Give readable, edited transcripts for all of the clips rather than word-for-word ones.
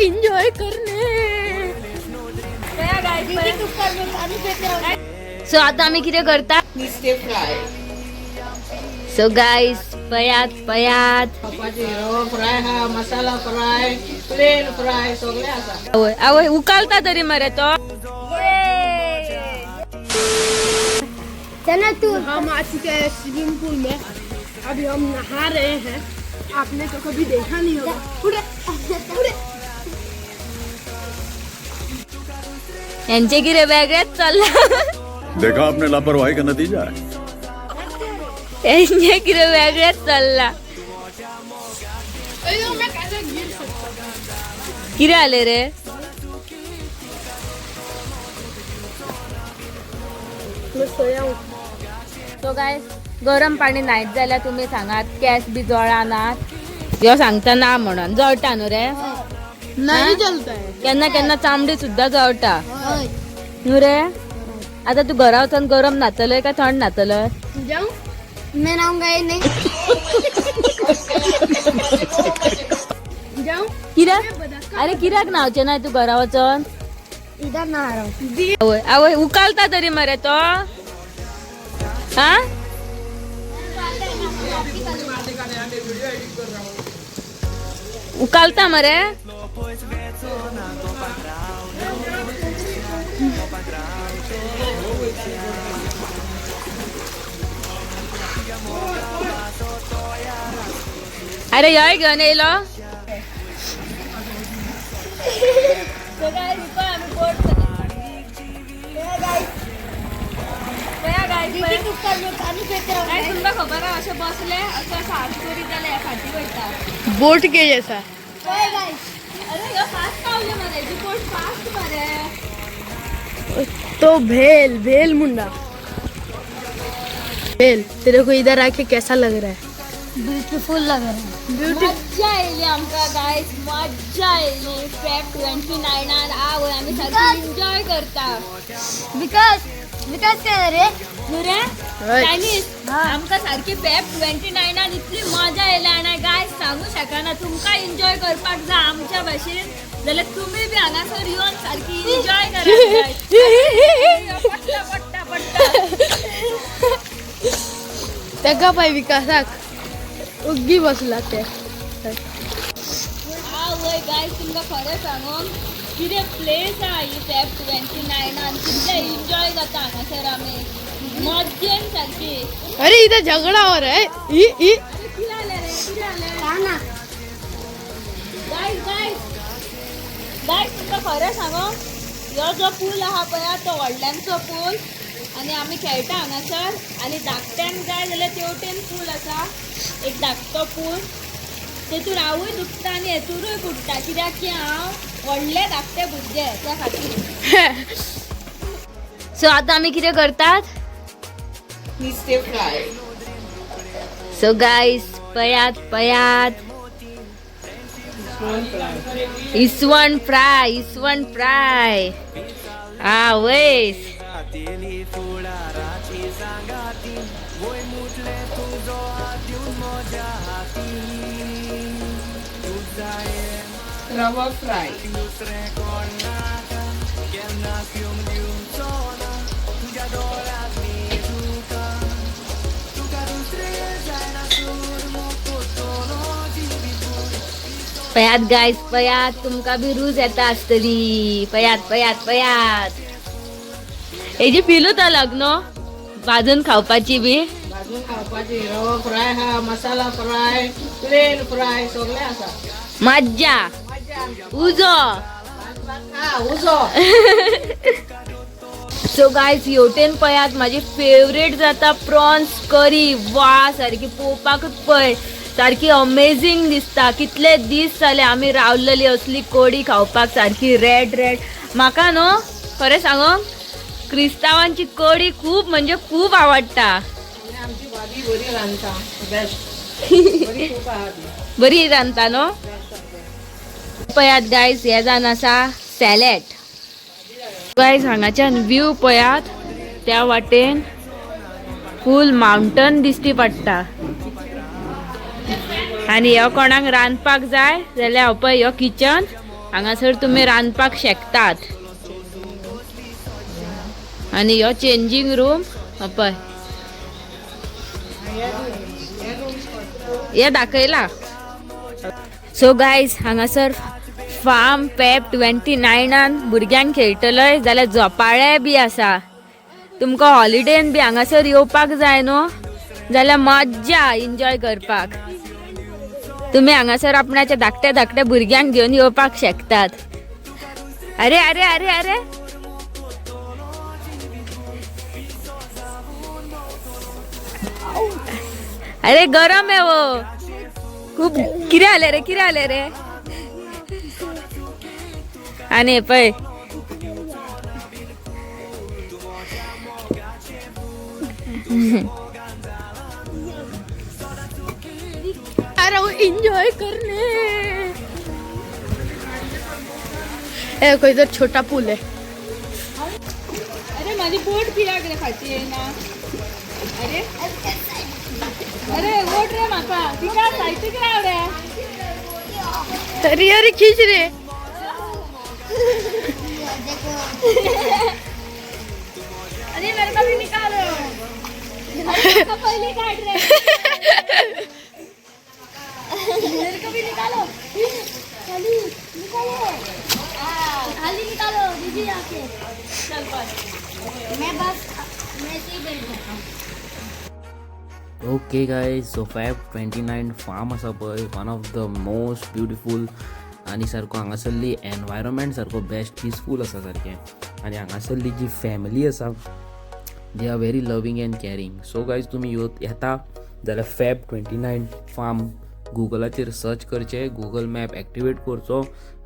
Enjoy करणे. So आता आमी कितें करता? नुस्तें फ्राय. सो गायस, पयात पयात. खावपाची रवा फ्राय हा, मसाला फ्राय, प्लेन फ्राय सगळें आसा. आवय आवय, उकालता तरी मरे तो. चना तू. हम आ चुके हैं स्विमिंग पूल में. अभी हम नहा रहे हैं. आपने तो कभी देखा नहीं होगा. उड़े उड़े. यांचे कितें वेगळेच चल्ला. देखा आपने लापरवाही का नतीजा है. यांचे कितें वेगळेच चल्ला. अरे, मैं कैसे गिर सकता? कितें आले रे? मैं सोया हूँ. तो काय गरम पाणी नाहीत जाल्यार तुमी सांगात. केस बी जळनात? ह्यो सांगता ना म्हणून. जळटा न्हू रे? नहीं जलता है. केन्ना केन्ना चामडी सुद्दां जळटा न्हू रे? आता तू घरा वचोन गरम न्हातलय काय थंड न्हातलय? जाऊं? मैं नहाऊंगा ही नहीं. जाऊं? कित्याक? अरे, कित्याक न्हावचें ना तू घरा वचोन? इधर नहा रहा हूँ. आवय आवय, उकालता तरी मरे तो. हा, उकालता मरे. अरे, हय घेवन येयलो. So guys, आमी बोट. दीदी, कुकर में पानी फेंक रहा हूँ. तुमकां खबर आहा, अशें बसले, असं असं हात करीत जाल्यार फाटी वयता. बोट के जैसा. ओए गाइस. अरे, ह्यो फास्ट पावले मरे, ही बोट फास्ट मरे. तो भेल भेल मुंडा भेल, तेरे को इधर आके कैसा लग रहा है? ब्यूटीफुल लग रहा है. ब्यूटी. मज्जा येयली आमकां गायज, मज्जा येयली. फेब 29 आवय, आमी सारकी एन्जॉय करता. विकास, विकास काय रे? न्हू रे चायनीज? आमकां सारकी फेब 29 इतली मजा येयली आनी गायज, सांगू शकना. तुमकां एन्जॉय करपाक जाय आमच्या भाशेन जाल्यार तुमी बी हांगासर येवन सारकी एन्जॉय करा. पडटा पडटा पडटा. तेका पाय, विकासाक उग्गी बसला ते. आवय गायज, तुमकां खरें सांगून कितें प्लेस आहा ही फेब 29, कितले एन्जॉय जाता हांगासर आमी मज्जेन सारकी. अरे, इधर झगड़ा हो रहा है. E E. अरे, कितें जालें रे? कितें जालें? खाना. गायज गायज गायज, तुमकां खरें सांगो, ह्यो जो पूल आहा पळय, तो व्हडल्यांचो पूल आनी आमी खेळटा हांगासर. आनी धाकट्यांक जाय जाल्यार तेवटेन पूल आसा एक धाकटो पूल. तेतूर हांवूय दुखता आनी हेतूरूय बुडटा, कित्याक की हांव व्हडले धाकटे भुरगे, त्या खातीर. सो आतां आमी कितें करतात? नुस्तें फ्राय. सो गायस, पयात पयात. इसवण फ्राय, इसवण फ्राय. हा वयस. रवा फ्राय. पयात गायस, पयात. तुमका बी रूज येता आसतली. पयात पयात पयात. हेजी फिलूच अलग न्हू, भाजून खावपाची बी. भाजून खावपाची रवा फ्राय हा, मसाला फ्राय, प्लेन फ्राय सगळें आसा. मज्जा. उजो. हा, उजो. सो गायस, हेवटेन पळयात, माझी फेवरेट जाता प्रॉन्स करी. वा, सारकी पळोवपाकूच पळय, सारकी अमेझींग दिसता. कितले दीस जाले आमी रावलेली असली कोडी खावपाक, सारकी रेड रेड. म्हाका न्हू खरें सांगो, क्रिस्तांवांची कडी खूब म्हणजे खूब आवडटा. आनी आमची भाजी बरी रांदता, बेस्ट, बरी खूब आहा ती. बरी रांदता न्हू? पळयात गायस, हे जावन आसा सॅलेड. गायस, हांगाच्यान व्यू पळयात. त्या वाटेन फूल माउंटन दिश्टी पडटा. आनी ह्यो कोणाक रांदपाक जाय जाल्यार हो पळय, ह्यो किचन. हांगासर तुमी रांदपाक शकतात. आनी ह्यो चेंजींग रूम पळय, हे दाखयला. सो गायज, हांगासर फार्म फेब 29 भुरग्यांक खेळटलय जाल्यार झोपाळे बी आसा. तुमकां हॉलिडेन बी हांगासर येवपाक जाय न्हू जाल्यार मज्जा एन्जॉय करपाक तुम्ही हांगासर आपणाच्या धाकट्या धाकट्या भुरग्यांक घेवन येवपाक शकतात. अरे अरे अरे अरे, अरे गरम आहे वो खूप. कितें आले रे, कितें आले रे? आनी पळय, अरे वो एंजॉय करने. ए देखो, इधर छोटा पुल है. अरे, माझी बोट कित्याक रे फाटी येयना? अरे अरे, ओट रे म्हाका. तिका सायटीक राव रे. अरे अरे, खींच रे. अरे, मेरे को भी निकालो. अरे, म्हाका पयली काढ रे. मेरे को भी निकालो. खाली निकालो, खाली निकालो दीदी आके. चल बस. मैं बस मैं ऐसे ही बैठ जाता हूँ. Okay guys, so Feb 29 farm आसा पळय, one of the most beautiful आनी सारको हांगासरली एनवायरमेंट सारको बेस्ट, पिसफूल आसा सारकें. आनी हांगासरली जी फॅमिली आसा, they are very loving and caring. So guys, तुमी येता जाल्यार फेब 29 फार्म गुगलाचेर सर्च करचें, गुगल मॅप एक्टिवेट करचो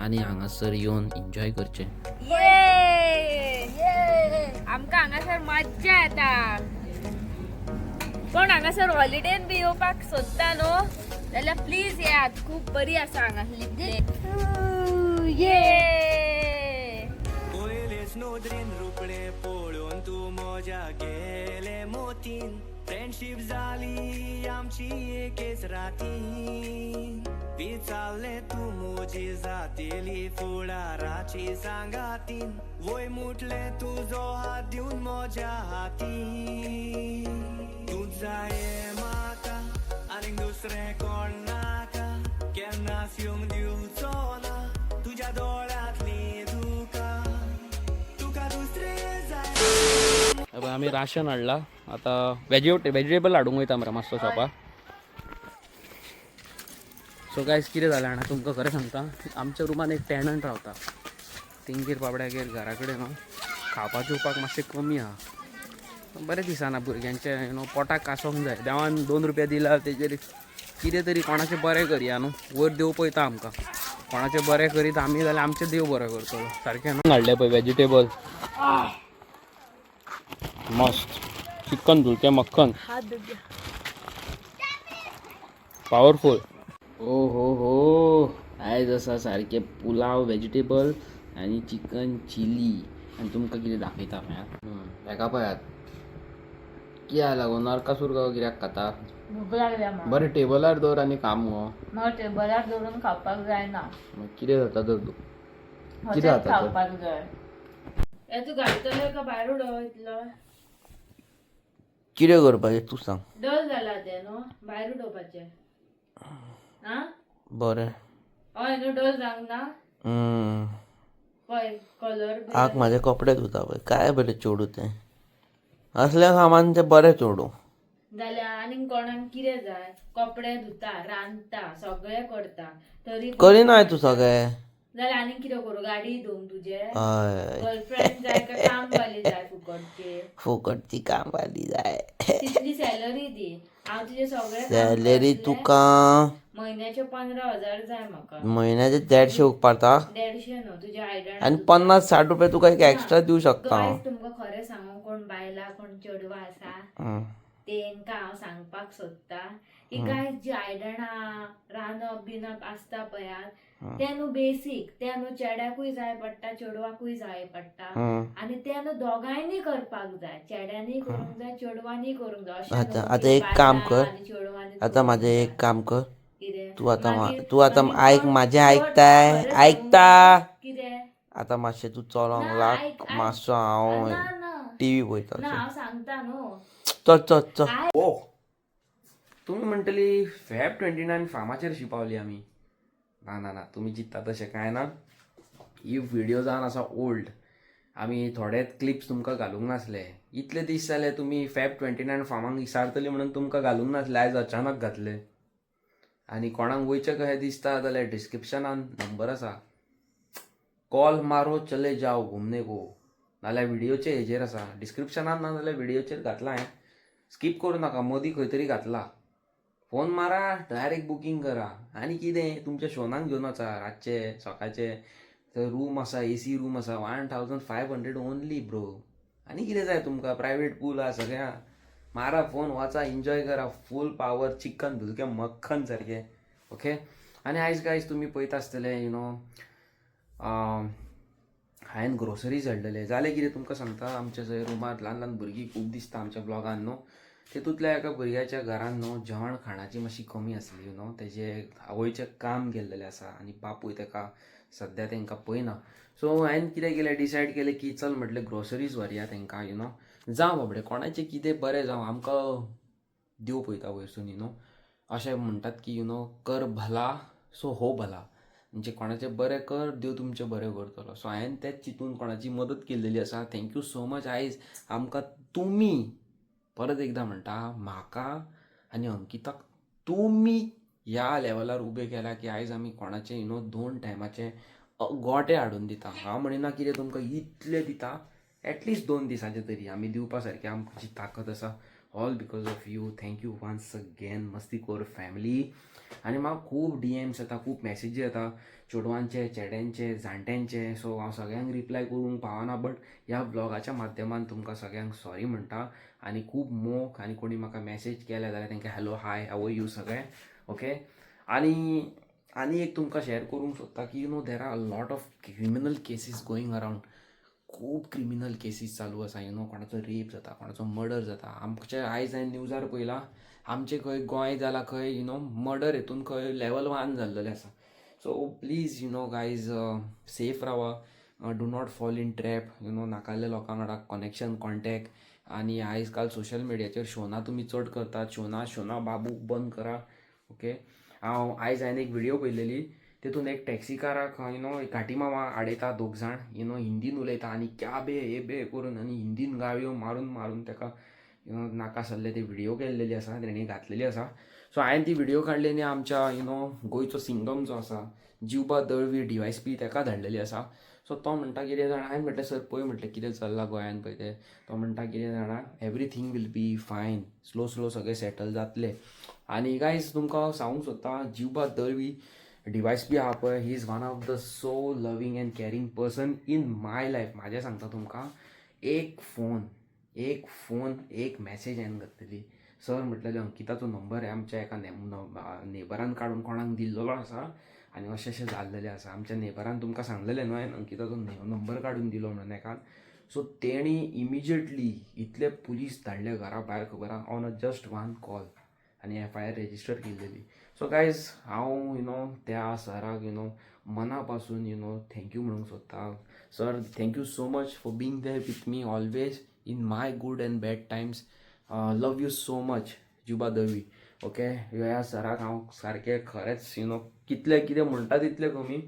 आनी हांगासर येवन एन्जॉय करचें. ये आमकां हांगासर मज्जा येता. कोण हांगासर हॉलिडेन बी येवपाक सोदता न्हू जाल्यार प्लीज येयात. खूब बरी आसा हांगासरली. ये. पयलेच नदरेन रुपडे पळोवन तूं म्हज्या गेले मोतीन. फ्रेंडशीप जाली आमची एकेच रातीन. विचारलें तूं म्हजी जातेली फुडाराची सांगातीन. वय मुटलें तुजो हात दिवन म्हज्या हातीन. तूं जाय म्हाका, आनीक दुसरें कोण नाका. केन्नाच येवंक दिवचो ना तुज्या दोळ्यांतली दुकां. तुका दुसरें जाय. अब आमी राशन हाडला. आतां वेजिटेबल हाडूंक वयता मरे मातसो शॉपार. सो गायज, कितें जालें जाणा, तुमकां खरें सांगता, आमच्या रुमान एक टॅनंट रावता. तेंगेर बाबड्यागेर घरा कडेन न्हू खावपा जेवपाक मातशें कमी आहा. बरें दिसना भुरग्यांचें, you know, पोटाक आसोंक जाय. देवान 2 रुपया दिला तेजेर कितें तरी कोणाचें बरें करया न्हू. वयर देव पळयता आमकां. कोणाचें बरें करीत आमी जाल्यार आमचें देव बरो करतलो सारकें न्हू. हाडलें पळय वेजिटेबल, मस्त चिकन धुलकें मक्खन, पावरफूल. ओ हो हो, आयज आसा सारकें पुलाव, वेजिटेबल आनी चिकन चिली. आनी तुमकां कितें दाखयता पळयात. हेका पळयात, कितें जालां गो? नरकासूर गो कित्याक खाता? भूक लागल्या म्हाका. बरें, टेबलार दवर आनी खा मुगो. म्हाका टेबलार दवरून खावपाक जायना. मागीर कितें जाता तर तूं कितें जाता तर? खावपाक जाय. हे तूं घालतलो का भायर उडोव इतलो? कितें करपाचें तूं सांग. डल जाला तें न्हू, भायर उडोवपाचें आं. बरें. हय न्हू, डल जावंक ना? पळय कलर. आक माझे कपडे धुता पळय. काय बरें चेडूं तें. असल्या सामान तें बरें चेडूं. जाल्यार आनीक कोणाक कितें जाय? कपडे धुता, रांदता, सगळें करता, तरी करिनाय तूं सगळें. जाल्यार आनीक कितें करूं? गाडी धुवंक तुजे? हय. गर्लफ्रेंड जाय काय कामवाली जाय फुकटची? फुकटची कामवाली जाय. तितली सॅलरी दी, हांव तुजें सगळें काम सॅलरी करतलें. तुका म्हयन्याचे 15,000 जाय म्हाका. म्हयन्याचे 150 उपकारता? 150 न्हू, तुज्या आयदनां. आनी 50-60 रुपया तुका एक एक्स्ट्रा दिवं शकता हांव. गायज, तुमकां खरें सांगू, कोण बायलां कोण चेडवां आसा तेंकां हांव सांगपाक सोदता की गायज, जी आयदनां रांदप बिनप आसता पळयात, तें न्हू बेसीक, तें न्हू चेड्याकूय जाय पडटा, चेडवाकूय जाय पडटा. आनी तें न्हू दोगांयनी करपाक जाय. चेड्यांनी करूंक जाय, चेडवांनी करूंक जाय. अशें आतां न्हू आतां की एक काम बायलां कर. आनी चेडवांनी आतां करूंक म्हाजें जाय. एक काम कर. कितें? तूं आतां मागीर तूं आतां मागीर आयक कोण म्हाजें चड आयकताय खरें सांगू आयकता कितें? आतां मातशें तूं चलोंक ना लाग आयक आयक मातसो हांव ना ना टीव्ही पळयता. ना हांव सांगता न्हू. चल चल चल. ओ तुमी म्हणटली फॅब 29 फार्माचेर शी पावली आमी. ना ना ना, तुमी चिंत्ता तशें कांय ना. ही व्हिडियो जावन आसा ओल्ड. आमी थोडे क्लिप्स तुमकां घालूंक नासले. इतले दीस जाले तुमी फॅब 29 फार्माक विसारतली म्हणून तुमकां घालूंक नासले. आयज अचानक घातले. आनी कोणाक वयचें कशें दिसता जाल्यार डिस्क्रिप्शनान नंबर आसा, कॉल मारो, चले जाओ घुमने को. नाल्यार व्हिडियोचे हेजेर आसा, डिस्क्रिप्शनान ना जाल्यार व्हिडियोचेर घातला हांवें. स्कीप करूं नाका, मदीं खंय तरी घातला. फोन मारा, डायरेक्ट बुकींग करा. आनी कितें तुमच्या शोनाक घेवन वचा रातचे सकाळचे. थंय रूम आसा, एसी रूम आसा, 1500 ओनली ब्रो. आनी कितें जाय तुमकां? प्रायवेट पूल आहा, सगळें आहा. मारा फोन, वचा, एन्जॉय करा. फूल पावर चिकन धुलकें मक्खन सारकें. ओके, आनी आयज गायज तुमी पळयता आसतले, you know हांवें ग्रोसरीज हाडलेले. जालें कितें तुमकां सांगता, आमच्या थंय रुमार ल्हान ल्हान भुरगीं खूब दिसता आमच्या ब्लॉगान न्हू. तितूंतल्या एका भुरग्याच्या घरान न्हू जेवण खाणाची मातशी कमी आसली. You know तेजे आवयचें काम गेल्लेलें आसा आनी बापूय तेका सद्या तेंकां पळयना. सो हांवें कितें केलें, डिसायड केलें की चल म्हटलें ग्रोसरीज व्हरया तेंकां. You know जावं बाबडे कोणाचें कितें बरें जावं, आमकां देव पळयता वयरसून. You know अशें म्हणटात की you know कर भला सो हो भला, म्हणजे कोणाचें बरें कर, देव तुमचें बरें करतलो. सो हांवें तेंच चिंतून कोणाची मदत केल्लेली आसा. Thank you so much. आयज आमकां तुमी परत एकदां म्हणटा, म्हाका आनी अंकिताक तुमी ह्या लेवलार उबे केला की आयज आमी कोणाचे you know दोन टायमाचे गोटे हाडून दिता. हांव म्हणिना कितें तुमकां इतले दिता, एटलिस्ट 2 दिसांचे तरी आमी दिवपा सारकें आमची ताकद आसा. All because of you. Thank you once again, मस्तीखोर फॅमिली. आनी म्हाका खूब डीएम्स येता, खूब मॅसेजी येता, चेडवांचे, चेड्यांचे, जाणट्यांचे. सो हांव सगळ्यांक रिप्लाय करूंक पावना, बट ह्या ब्लॉगाच्या माध्यमान तुमकां सगळ्यांक सॉरी म्हणटा आनी खूब मोग. आनी कोणी म्हाका मॅसेज केल्या जाल्यार तांकां hello, hi, how are you सगळें. ओके, आनी आनी एक तुमकां शेअर करूंक सोदता की you know there are a lot of criminal cases going around. खूब क्रिमिनल केसीस चालू आसा. You know कोणाचो रेप जाता, कोणाचो मर्डर जाता. आमचे आयज हांवें न्यूजार पळयलां, आमचे खंय गोंय जाला खंय you know murder हितून खंय लेवल 1 जाल्लेलें आसा. So please, you know guys, safe रावा. Do not fall in trap, you know नाकाल्ल्या लोकां वांगडा कनेक्शन, कॉन्टेक्ट. आनी आयज काल सोशल मिडियाचेर शोना तुमी चड करतात. शोना शोना बाबू बंद करा. ओके, हांव आयज हांवें एक व्हिडियो पळयलेली, तितून एक टॅक्सीकाराक you know घाटी मामा आडयता दोग जाण, you know हिंदीन उलयता आनी क्या बे हे बे करून आनी हिंदीन गाळयो मारून मारून ताका you know नाका आसले ते व्हिडियो केल्लेली आसा, तेणी घातलेली आसा. सो हांवें ती व्हिडियो काडली आनी आमच्या you know गोंयचो सिंगम जो आसा जिवबा दळवी डीवायएसपी ताका धाडलेली आसा. सो तो म्हणटा कितें जाणा, हांवें म्हटलें सर पळय म्हटलें कितें चल्लां गोंयान पळय तें. तो म्हणटा कितें जाणा, everything will be fine, slow slow सगळें सेटल जातलें. आनी गायज तुमकां हांव सांगूंक सोदता, जिवबा दळवी डीवायएसपी आहा पळय, he is one of the so loving and caring person in my life. म्हाजें सांगता तुमकां, एक फोन, एक फोन, एक मॅसेज हांवें घातलेली. सर म्हटलेलें अंकिताचो नंबर आहे आमच्या एका नेबरान काडून कोणाक दिल्लेलो आसा आनी अशें अशें जाल्लेलें आसा. आमच्या नेबरान तुमकां सांगलेलें न्हू हांवें अंकिताचो नंबर काडून दिलो म्हणून एकान. सो तेणी इमिजिएटली इतले पुलीस धाडले घरा भायर, खबर आहा, on a just one call आनी एफआयआर रेजिस्टर केल्लेली. सो गायज हांव you know त्या सराक you know मना पासून you know thank you म्हणूंक सोदता. Sir, thank you so much for being there with me always in my good and bad times. Love you so much, Jiwba Dalvi. Okay, ह्या सराक हांव सारकें खरेंच you know कितलें कितें म्हणटा तितलें कमी.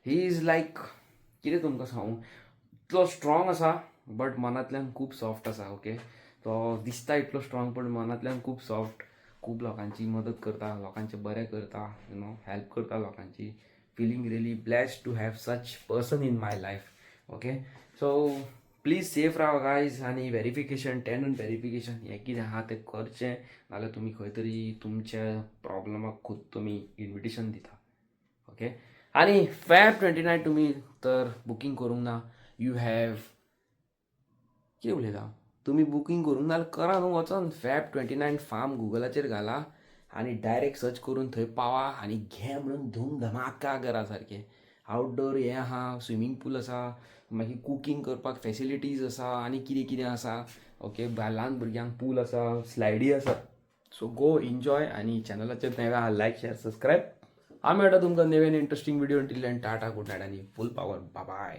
He is लायक कितें तुमकां सांगू, इतलो स्ट्रॉंग आसा बट मनांतल्यान खूब सॉफ्ट आसा. ओके, तो दिसता इतलो स्ट्रॉंग पण मनांतल्यान खूब सॉफ्ट, खूब लोकांची मदत करता, लोकांचें बरें करता, you know help करता लोकांची. Feeling really blessed to have such person in my life. Okay, so please safe रावा गायज. आनी वेरिफिकेशन, टेनंट वेरिफिकेशन हें कितें आहा तें करचें, नाल्यार तुमी खंय तरी तुमच्या प्रॉब्लमाक खूद तुमी इन्विटेशन दिता. ओके, आनी फॅब 29 तुमी तर बुकींग करूंक ना, you have कितें उलयता, तुमी बुकींग करूंक ना जाल्यार करा न्हू. वचोन फॅब 29 फार्म गुगलाचेर घाला आनी डायरेक्ट सर्च करून थंय पावा आनी घे म्हणून धूम धमाका करा सारकें. आवटडोर हें आहा, स्विमींग पूल आसा, मागीर कुकींग करपाक फेसिलिटीज आसा आनी कितें कितें आसा. ओके, ल्हान भुरग्यांक पूल आसा, स्लायडी आसा. सो गो एन्जॉय आनी चॅनलाचेर नवे आहा लायक शेअर सबस्क्रायब. हांव मेळटा तुमकां नवीन interesting video. Until then tata, good night आनी फूल पावर. बाय.